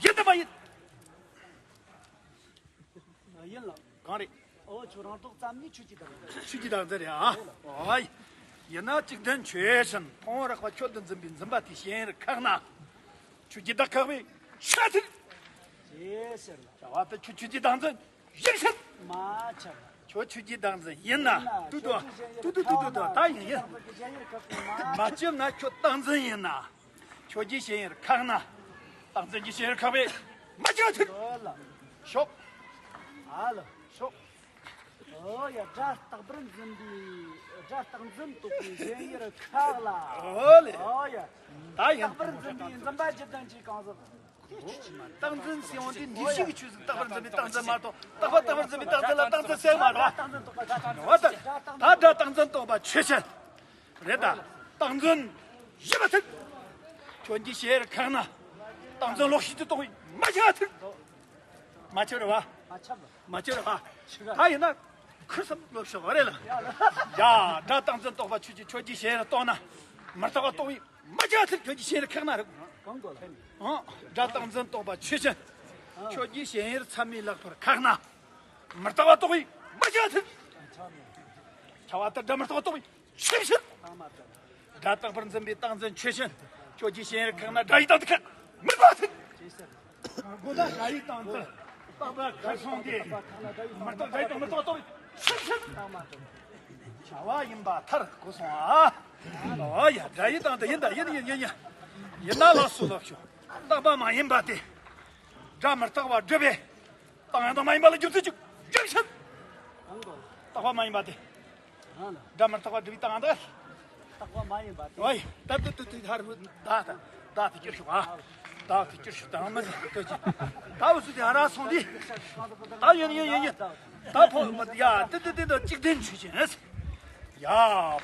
ཡིན་དམ་མ་ཡིན། ཡིན་ལ། གང་རེད། འོ། ཁྱོད་རང་རྟོགས་ཙམ་ནས་ཆོས་ཀྱི་བདག་འཛིན། ཆོས་ཀྱི་བདག་འཛིན་རེད་ཨ། འོ་ཡ། ཡིན་ན་གཅིག་བདེན་ཆོས་ཅན། ཕུང་པོ་རགས་པ་ཁྱོད་དོན་འཛིན་པའི་འཛིན་པ་དེ་ཞེན་ཡུལ་ཁག་ན། ཆོས་ཀྱི་བདག་ཁག་པའི་ཆོས་ཅན། ཞེས་ཟེར་ལ། བྱ་བ་དེ་ཁྱོད་ཆོས་ཀྱི་བདག་འཛིན་ཡིན་ཕྱིར། མ་ཁྱབ། ཁྱོད་ཆོས་ཀྱི་བདག་འཛིན་ཡིན་ན། ཡིན་ན། ཏུ་ཏུ་ཏུ་ཏུ་ཏུ། ད་ཡིན་ཡིན། མ་ཁྱབ་ན་ཁྱོད་བདག་འཛིན་ཡིན་ན། ཁྱོད་ཀྱི་ཞེན་ཡུལ་ཁག་ན། བདག་འཛིན་གྱི་ཞེན་ཡུལ་ཁག་པས་མ་ཁྱབ་ཚུལ། ཨོ་ལ། ཤོག་ཨ་ལ། ཤོག་ཨོ་ཡ། སྒྲ་རྟག་པར་འཛིན་པའི། སྒྲ་རྟག་འཛིན་རྟོགས་པའི་ཞེན་ཡུལ་ཁག་ལ། ཨོ་ལེ། ཨོ་ཡ། ད་ཡིན། རྟག་པར་འཛིན་པའི་འཛིན་པ་བཞི་ལྡན་གྱི་གང་ཟག། བདག་འཛིན་ཟེར་བ་འདི་འདུས་བྱས་ཀྱི་ཆོས་ཟིག་རྟག་པར་འཛིན་པའི་བདག་འཛིན་མ་གཏོགས། རྟག་པ་རྟག་པར་འཛིན་པའི་བདག་འཛིན་ལ་རྟག་འཛིན་ཟེར་མ་རེད། འོ་ད། ད་སྒྲ་རྟག་འཛིན་རྟོགས་པ་ཆོས་ཅན། རེད་ད། རྟག་འཛིན་ཡིན་པ་ཐུག་ཁྱོད་ཀྱི་ཞེན་ཡུལ་ཁག་ན། རྟག་འཛིན་ལོག་ཤེས་ཀྱིས་རྟོགས་པའི་མ་ཁྱབ་ཐུག་མ་ཁྱབ་རེད་བ། མ་ཁྱབ་རེད་བ། ད་ཡིན་ན་ཁུ་སིམ་ལོག་ཤོག་རེད་ལ། ཡ། སྒྲ་རྟག་འཛིན་རྟོགས་པ་ཆོས་ཅན། ཁྱོད་ཀྱི་ཞེན་ཡུལ་རྟོགས་ན། མི་རྟག་པ་རྟོགས་པའི་མ་ཁྱབ་ཐུག་ཁྱོད་ཀྱི་ཞེན་ཡུལ་ཁག་ན་རེད། གང་གོ་ལ། ཨང་། སྒྲ་རྟག་འཛིན་རྟོགས་པ་ཆོས་ཅན། ཁྱོད་ཀྱི་ཞེན་ཡུལ་མཚན་མའི་ལེགས་པར་ཁག་ན། མི་རྟག་པ་རྟོགས་པའི་མ་ཁྱབ་ཐུག་ཁྱབ་པ་ལྟར་སྒྲ་མི་རྟག་པ་རྟོགས་པའི་ཆོས་ཕྱིར། སྒྲ་རྟག་པར་འཛིན་པའི་རྟག་འཛིན་ཆོས་ཅན། ཁྱོད་ཀྱི་ཞེན་ཡུལ་ཁག་ན་སྒྲ་ཡི་དང་དུ་ཁག་མི་རྟག་ཐུག་དགོས་ན་སྒྲ་ཡི་དང་དུ་རྟག་པ་ཁག་སོང་སྟེ། མི་རྟག་སྒྲ་ཡི་དང་མི་རྟག་རྟོགས་པའི་ཆོས་ཕྱིར། བྱ་བ་ཡིན་པ་མཐར་གོ་སོང་ཨ། ཨོ་ཡ། སྒྲ་ཡི་དང་དུ་ཡིན་ད་ཡིན་ཡིན་ཡིན་ཡིན། ཡིན་ན་ལགས་སོ་ལགས་སོ། རྟག་པ་མ་ཡིན་པ་དེ། སྒྲ་མི་རྟག་པ་སྒྲུབ་པའི། རྟགས་ཡང་དག་མ་ཡིན་པ་ལ་སྒྲུབ་ཚུལ་གཅིག་རྒྱུ་མཚན། རྟག་པ་མ་ཡིན་པ་དེ། སྒྲ་མི་རྟག་པ་སྒྲུབ་པའི་རྟགས་ཡང་དག་རྟག་པ་མ་ཡིན་པ་དེ། ཨོ་ཡ། ད་ད་ད་ད་ཧ་རུ་ད་ད་ད་ད་ད་ཀྱི་ཤོག་ཨ། ད་ད་ཀྱི་ཤོག་ད་མི་ཟ་ད་ཀྱི། ད་འུ་སུ་དེ་ཧ་ར་སོང་དེ། ད་ཡིན་ཡིན་ཡིན་ཡིན། ད་ཕོ་མ་ཡ་ད་ད་ད་ད་གཅིག་བདེན་ཆོས་ཅན། ཡ།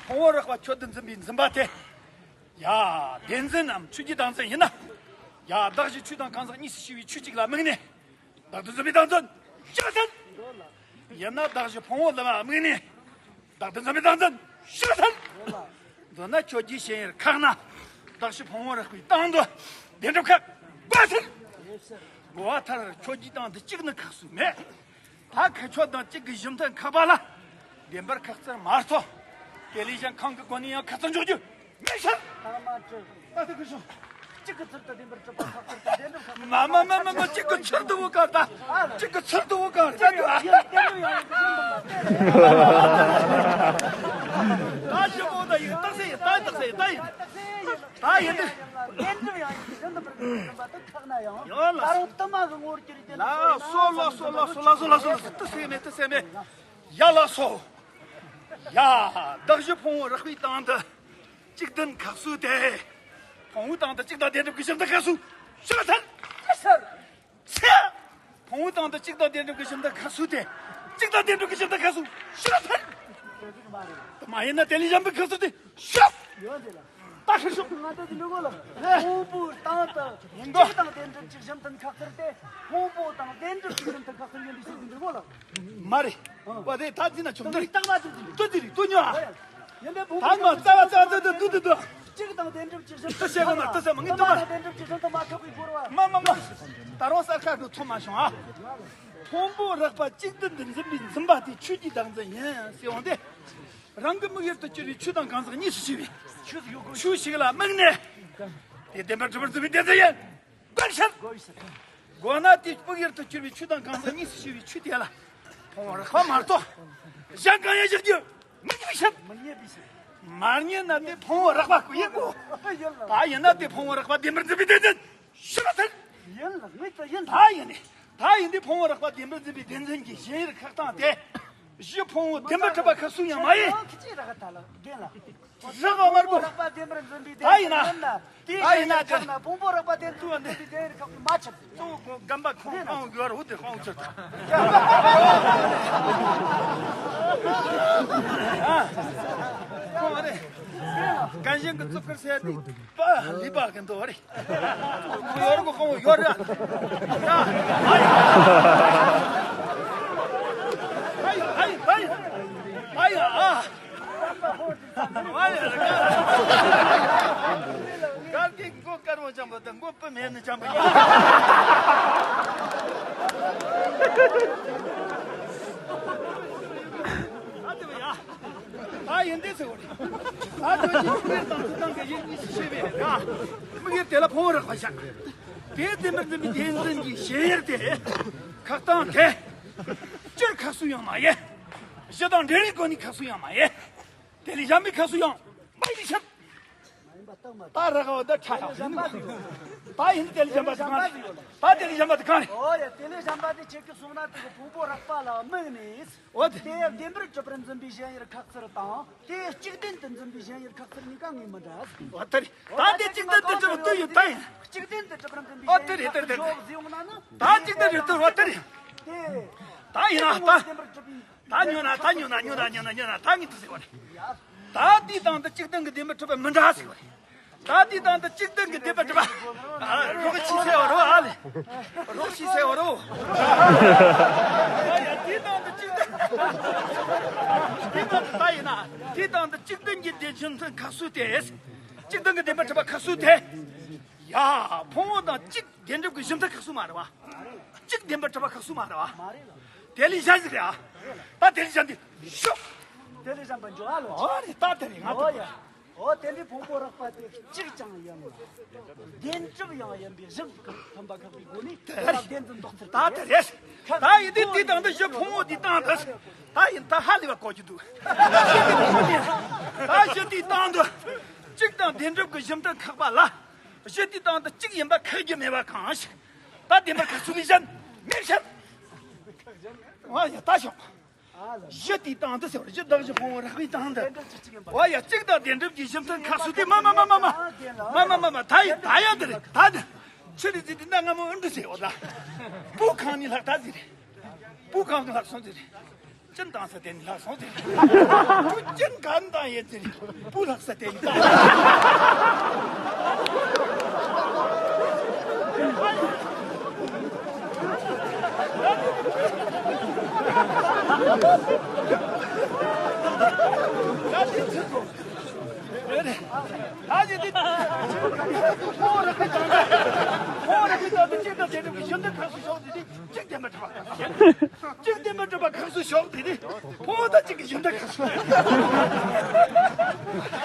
ཕུང་པོ་རགས་པ་ཁྱོད་དོན་འཛིན་པའི་འཛིན་པ་དེ། ཡ། བདེན་འཛིན་ནམ་ཆོས་ཀྱི་བདག་འཛིན་ཡིན་ན། ཡ། བདག་གཞན་ཆོས་དང་གང་ཟག་གཉིས་སུ་ཕྱེ་བའི་ཆོས་གཅིག་ལ་དམིགས་ནས། བདག་ཏུ་འཛིན་པའི་བདག་འཛིན་ཞིག་ལ་ཐལ། ཡིན་ན་བདག་གཞན་ཕུང་པོ་ལ་དམིགས་ནས། བདག་ཏུ་འཛིན་པའི་བདག་འཛིན་ཞིག་ལ་ཐལ། མདོར་ན་ཁྱོད་ཀྱི་ཞེན་ཡུལ་ཁག་ན། བདག་གཞན་ཕུང་པོ་རགས་པའི་སྟེང་དུ། བདེན་གྲུབ་ཁག་དགོས་ཐལ། གོ་བ་མཐར་ཁྱོད་ཀྱི་སྟེང་དུ་གཅིག་ནི་ཁག་སུ་མེད། ད་ཁ་ཁྱོད་དང་གཅིག་གི་གཞི་མཐུན་ཁག་པ་ལ་བདེན་པར་ཁག་ཚུལ་མ་གཏོགས། དེ་ལས་གཞན་གང་གི་སྒོ་ནས་ཡང་ཁག་ཚུལ་འཇོག་རྒྱུ་མེད་ཕྱིར། ད་མ་གྲུབ། ད་དེ་གི་ཤོག་གཅིག་གི་ཚུལ་དུ་བདེན་པར་གྲུབ་པ་ཁག་ཚུལ་དང་བདེན་གྲུབ་ཁག་མ་མ་མ་མ་མ། གཅིག་གི་ཚུལ་དུ་བོ་ག་ད། གཅིག་གི་ཚུལ་དུ་བོ་ག་རེད་ད། ད་ཞི་བོ་ད་ཡིན་ད་སེ་ཡིན་ད་ད་སེ་ད་ཡིན། ད་ཡིན་ཏེ། བདེན་གྲུབ་ཡང་ཡིན། གཞན་དུ་མི་རུང་བའི་སེམས་པ་དེ་ཁག་ན་ཡང་། ཡང་ལ། ད་རུང་དུ་མ་གི་ངོ་བོར་གྱུར་ཏེ། ལ་སོ་ལ་སོ་ལ་སོ་ལ་སོ་ལ་སོ་ལ། དུ་སེ་མེ་དུ་སེ་མེ། ཡ་ལ་སོ། ཡ། བདག་གཞན་ཕུང་པོ་རགས་པའི་སྟེང་དུ་གཅིག་བདེན་ཁག་སུ་དེ། ཕུང་པོའི་སྟེང་དུ་གཅིག་དང་བདེན་གྲུབ་ཀྱི་གཞི་མཐུན་ཁག་སུ་ཞིག་ལ་ཐལ། ཚེ། ཕུང་པོའི་སྟེང་དུ་གཅིག་དང་བདེན་གྲུབ་ཀྱི་གཞི་མཐུན་ཁག་སུ་དེ། གཅིག་དང་བདེན་གྲུབ་ཀྱི་གཞི་མཐུན་ཁག་སུ་ཞིག་ལ་ཐལ། དེ་མ་ཡིན་ན་དེ་ལས་གཞན་པའི་ཁག་སུ་དེ་ཞིག་ཡོད་དེ་ལ། ད་ཧྲི་ཤོག་ང་ཚོ་དེ་འདྲ་གོ་ལ། ཕུང་པོའི་སྟེང་དུ་ཡིན་གོ། གཅིག་དང་བདེན་གྲུབ་ཀྱི་གཞི་མཐུན་ཁག་ཚུལ་ཏེ། ཕུང་པོ་དང་བདེན་གྲུབ་ཀྱི་གཞི་མཐུན་ཁག་ཚུལ་ཡིན་དུས་ཤིག་འདི་འདྲ་གོ་ལ། མ་རེད། བ་དེ་ད་འཛིན་ན་ཆོག་འདི་རེད། ད་ང་ཚོ་འཛིན་ཏུ་འདི་རེད་ཏུ་ཉོ་ཨ། ཡིན་པའི་ཕུང་པོ་ད་ང་རྩ་བ་རྩ་བ་རྩ་བ་འདུ་འདུ་འདུ། གཅིག་དང་བདེན་གྲུབ་ཀྱི་གཞི་མཐུན་ཏུ་བྱེད་དགོས་ན་ཏུ་ཟེར་མ་ངས་ཏུ་མ་རེད། བདེན་གྲུབ་ཀྱི་གཞི་མཐུན་མ་ཁག་པའི་སྐོར་བ། མ་མ་མ། ད་རུང་གསར་ཁ་འགྲོ་ཐུབ་མ་བྱུང་ཨ། ཕུང་པོ་རགས་པ་གཅིག་བདེན་དུ་འཛིན་པའི་འཛིན་པ་དེ་ཆོས་ཀྱི་བདག་འཛིན་ཡིན་ཟེར་འོང་སྟེ། རང་གི་དམིགས་ཡུལ་དུ་གྱུར་པའི་ཆོས་དང་གང་ཟག་གཉིས་སུ་ཕྱེ་བའི་ ཆུ་ཞིག་ལ་དམིགས་ནས། དེ་བདེན་པར་གྲུབ་པར་འཛིན་པའི་བདེན་འཛིན་ཡིན། དགོས་ཤེས། དགོས་ན་དེ་དམིགས་ཡུལ་དུ་གྱུར་པའི་ཆུ་དང་གང་ཟག་གཉིས་སུ་ཕྱེ་བའི་ཆུ་དེ་ལ་ཕུང་པོ་རགས་པ་མ་གཏོགས། གཞན་གང་ཡང་བཞག་རྒྱུ་མི་རྙེད་པའི་ཕྱིར། མ་རྙེད་ན་དེ་ཕུང་པོ་རགས་པ་ཀུན་ཡིན་གོ། ད་ཡིན་ན་དེ་ཕུང་པོ་རགས་པ་བདེན་པར་འཛིན་པའི་བདེན་འཛིན་ཞིག་ལ་ཐལ། ཡིན་ལ་དངོས་སུ་ཡིན། ད་ཡིན་ནི། ད་ཡིན་དེ་ཕུང་པོ་རགས་པ་བདེན་པར་འཛིན་པའི་བདེན་འཛིན་གྱི་ཞེན་ཡུལ་ཁེགས་སྟངས་དེ། གཞི་ཕུང་པོ་བདེན་པར་གྲུབ་པ་ཁ་གསོ་ཡང་མ་ཡིན། ཁྱི་ཅི་རག་ད་ལ་བདེན་ལ། རགས་པ་དམར་པོ། རགས་པ་བདེན་པར་འཛིན་པའི་ད་ཡིན་ན། བདེན་ཡིན་ན། ད་ཡིན་ན་དེ། ཕུང་པོ་རགས་པ་བདེན་པར་འཛིན་པའི་བདེན་ཡུལ་ཁེགས་པ་མ་ཆགས། གཙོ་བོ་ཁོང་རྒན་པ་ཁོང་ཁོང་ཡོད་རུ་དེ་ཁོང་ཚོ་དང་། ཁོང་རེ། རྒན་གཞོན་གྱི་གཙུག་གུར་སེ་དེ་པ་ལི་པ་གི་འདུག་རེ། ཁོང་ཡོད་རུ་ཁོང་ཡོད་རེ། ཡ། ཨ་ཡ། ཨ་ཡ། ཨ་ཡ། ཨ་ཡ། ཨ་ཡ། ཨ་ཡ། གར་གྱི་མགོ་དཀར་མོ་འཇམ་པོ་དང་མགོ་སྤུ་མེད་ནི་འཇམ་པོ་ཡིན། ཨ་དེ་བ་ཡ། ད་ཡིན་དེ་ཟེར་བ་རེད། ད་དོན་གྱི་དམིགས་ཡུལ་དང་ཚུལ་དང་གི་ཡིན་གཉིས་སུ་ཕྱེ་བས་ར། དམིགས་ཡུལ་དེ་ལ་ཕུང་པོ་རགས་པ་བཞག་དེ་བདེན་པར་འཛིན་པའི་བདེན་འཛིན་གྱི་ཞེན་ཡུལ་དེ། ཁེགས་སྟངས་དེ། སྤྱིར་ཁ་གསོ་ཡང་མ་ཡིན། གཞི་དང་འབྲེལ་བའི་སྒོ་ནས་ཁ་གསོ་ཡང་མ་ཡིན། དེ་ལས་གཞན་པའི་ཁ་གསོ་ཡང་མ་ཡིན་ཕྱིར། ད་རག་པ་འདི་ཕྲ་ཡང་ཡིན། ད་ཡིན་དེ་ལས་གཞན་པ་དེ་གང་རེད། ད་དེ་ལས་གཞན་པ་དེ་གང་རེད། ཨོ་ཡ། དེ་ལས་གཞན་པ་དེ་ཁྱེད་ཀྱིས་གསུངས་ན་དེ་གི་ཕུང་པོ་རགས་པ་ལ་དམིགས་ནས། འོ་དེ། དེ་བདེན་པར་གྲུབ་པར་འཛིན་པའི་ཞེན་ཡུལ་ཁེགས་ཚུལ་དང་། དེ་གཅིག་བདེན་དུ་འཛིན་པའི་ཞེན་ཡུལ་ཁེགས་ཚུལ་གཉིས་ཀ་ངོས་མི་འདྲ། འོ་དེ་རེད། ད་དེ་གཅིག་བདེན་དུ་གྲུབ་པ་དུ་ཡོད་ད་ཡིན། གཅིག་བདེན་དུ་གྲུབ་པར་འཛིན་པའི། འོ་དེ་རེད་དེ་རེད་དེ་རེད། ད་གཅིག་བདེན་རེད་དེ། འོ་དེ་རེད། ད་ཡིན་ན་ད། ད་ཉོ་ན་ད་ཉོ་ན་ཉོ་ན་ཉོ་ན་ཉོ་ན་ཉོ་ན་ད་ངས་དེ་ཟེར་བ་རེད། ད་དེའི་སྟེང་དུ་གཅིག་བདེན་གྱི་བདེན་པར་གྲུབ་པ་མི་འདྲ་ཟེར་བ་རེད། ད་དེའི་སྟེང་དུ་གཅིག་བདེན་གྱི་བདེན་པར་གྲུབ་པ། ཨ། རོགས་ཤི་ཟེར་བ་རོ། ཨ་ལེ། རོགས་ཤི་ཟེར་བ་རོ། ཡ་ཡ། དེའི་སྟེང་དུ་གཅིག་བདེན། དེ་ལྟར་དུ་ད་ཡིན་ན། དེའི་སྟེང་དུ་གཅིག་བདེན་གྱི་བདེན་གཞི་མཐུན་ཁ་གསོ་དེ། གཅིག་བདེན་གྱི་བདེན་པར་གྲུབ་པ་ཁ་གསོ་དེ། ཡ། ཕུང་པོ་དང་གཅིག་བདེན་གྲུབ་ཀྱི་གཞི་མཐུན་ཁ་གསོ་མ་རེད་བ། གཅིག་བདེན་པར་གྲུབ་པ་ཁ་གསོ་མ་རེད་བ། དེ་ལས་གཞན་ཞིག་རེད་ཨ། ད་དེ་ལས་གཞན་དེ་ཤོག་དེ་ལས་གཞན་པ་འཇོག་ཨ་ལོ། ཨོ་རེད། ད་དེ་རེད། ང་ཨོ་ཡ། ཨོ་དེ་འདྲའི་ཕུང་པོ་རགས་པ་དེ་གཅིག་ཀྱང་ཡིན་ལ། བདེན་གྲུབ་ཡང་ཡིན་པའི་གཞི་མཐུན་པ་ཁེགས་པའི་སྒོ་ནས་དེ་ལ་བདེན་འཛིན་འདོགས་ཚུལ་ད་དེ་རེད། ད་ཡིན་དུས་དེའི་སྟེང་དུ་གཞི་ཕུང་པོ་དེའི་སྟེང་དུ། ད་ཡིན་ད་ཧ་ལས་པ་གོ་རྒྱུ་འདུག་ད་གཞི་དེའི་སྟེང་དུ་གཅིག་དང་བདེན་གྲུབ་ཀྱི་གཞི་མཐུན་ཁེགས་པ་ལ། གཞི་དེའི་སྟེང་དུ་གཅིག་ཡིན་པ་ཁེགས་རྒྱུ་མེད་པ་གང་ཞིག་ད་བདེན་པར་ཁ་གསོ་བའི་གཞན་མེད་ཕྱིར། ཨ་ཡ། ད་ཤོག་གཞི་དེའི་སྟེང་དུ་ཟེར་བ། གཞི་བདག་གཞི་ཕུང་པོ་རགས་པའི་སྟེང་དུ། ཨ་ཡ། གཅིག་དང་བདེན་གྲུབ་ཀྱི་གཞི་མཐུན་ཁ་གསོ་དེ། མ་མ་མ་མ་མ། མ་མ་མ་མ། ད་ཡིན་ད་ཡང་དེ་རེད། ད་དེ་ཆི་རེད་ཟེར་དུས་ན་སྔ་མོ་ཨུ་འདྲི་ཟེར་བ་ད། སྤུ་གང་ནས་ལྷག་ད་ཟེར་རེད། སྤུ་གང་གི་ལྷག་སོང་ཟེར་རེད། གཅིན་བཏང་ས་དེ་ནས་ལྷག་སོང་ཟེར། ཁོ་གཅིན་གང་བཏང་ཡིན་ཟེར། སྤུ་ལྷག་ས་དེ་ནས་བཏང་། ཨ་ནི་འདི་ཁོ་ར་ཁི་དང་། ཁོ་ར་ཁི་དང་། གཅིག་དང་བདེན་གྲུབ་ཀྱི་གཞི་མཐུན་ཁ་གསོ་ཤོག་དེ་ནི་གཅིག་བདེན་པར་གྲུབ་པ། གཅིག་བདེན་པར་གྲུབ་པ་ཁ་གསོ་ཤོག་དེ་ནི་ཕུང་པོ་དང་གཅིག་གི་གཞི་མཐུན་ཁ་གསོ།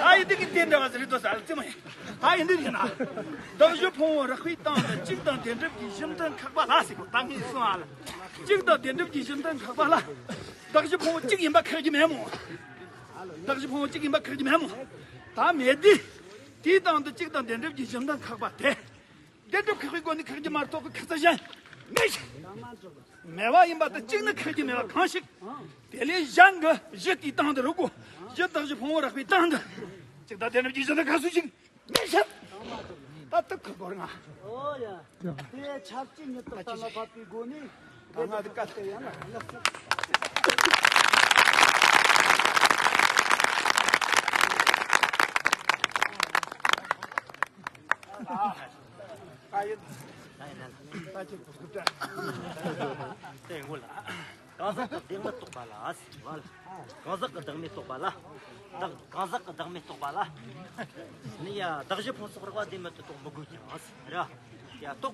ཨ་ཡི་འདི་གི་རྟེན་འབྲེལ་བ་ཟེར་རེད་དོ་ཟེར་ཙི་མ་ཡིན། ཨ་ཡི་འདི་ཡིན་ན། བདག་གཞི་ཕུང་པོ་རགས་པའི་སྟེང་དུ་གཅིག་དང་བདེན་གྲུབ་ཀྱི་གཞི་མཐུན་ཁེགས་པ་ལ་ཟེར་གོ། ད་ངས་གསུངས་ཨ་ལ། གཅིག་དང་བདེན་གྲུབ་ཀྱི་གཞི་མཐུན་ཁེགས་པ་ལ། བདག་གཞི་ཕུང་པོ་གཅིག་ཡིན་པ་ཁེགས་རྒྱུ་མེད་མོ། བདག་གཞི་ཕུང་པོ་གཅིག་ཡིན་པ་ཁེགས་རྒྱུ་མེད་མོ། ད་མེད་དེ། དེའི་སྟེང་དུ་གཅིག་དང་བདེན་གྲུབ་ཀྱི་གཞི་མཐུན་ཁེགས་པ་དེ། བདེན་གྲུབ་ཁེགས་པའི་སྒོ་ནས་ཁེགས་རྒྱུ་མ་གཏོགས་ཁེགས་ཚུལ་གཞན་མེད་ཞིང་། མེད་པ་ཡིན་པ་དང་གཅིག་ནི་ཁེགས་རྒྱུ་མེད་པ་གང་ཞིག་དེ་ལས་གཞན་གྱི་གཞི་དེའི་སྟེང་དུ་རུ་གོ། གཞི་བདག་གཞི་ཕུང་པོ་རགས་པའི་སྟེང་དུ། གཅིག་དང་བདེན་གྲུབ་ཀྱི་གཞི་མཐུན་ཁེགས་སུ་ཞིག་མེད་ཤག་ད་ཏུ་ཁུ་སྒོར་ང་། ཨོ་ཡ། དེ་ཆབས་ཅིག་ཉིད་དུ་གཏན་ལ་ཕབ་པའི་སྒོ་ནས། ད་ང་དེ་བཀའ་སྟེ་ཡང་ལ་ལགས་སོ། ཨ་ཡིན། ད་ཅི་ཁུ་སྒོར་དྲ། དེ་ངོ་ལ། གང་ཟག་གི་བདེན་མི་རྟོག་པ་ལ། གང་ཟག་གི་བདག་མེད་རྟོག་པ་ལ། བདག་གང་ཟག་གི་བདག་མེད་རྟོག་པ་ལ། ནི་ཡ་བདག་གཞི་ཕུང་སོགས་རགས་པ་བདེན་མེད་དུ་རྟོགས་མི་དགོས་ཀྱང་། ར། ཡ་རྟོགས་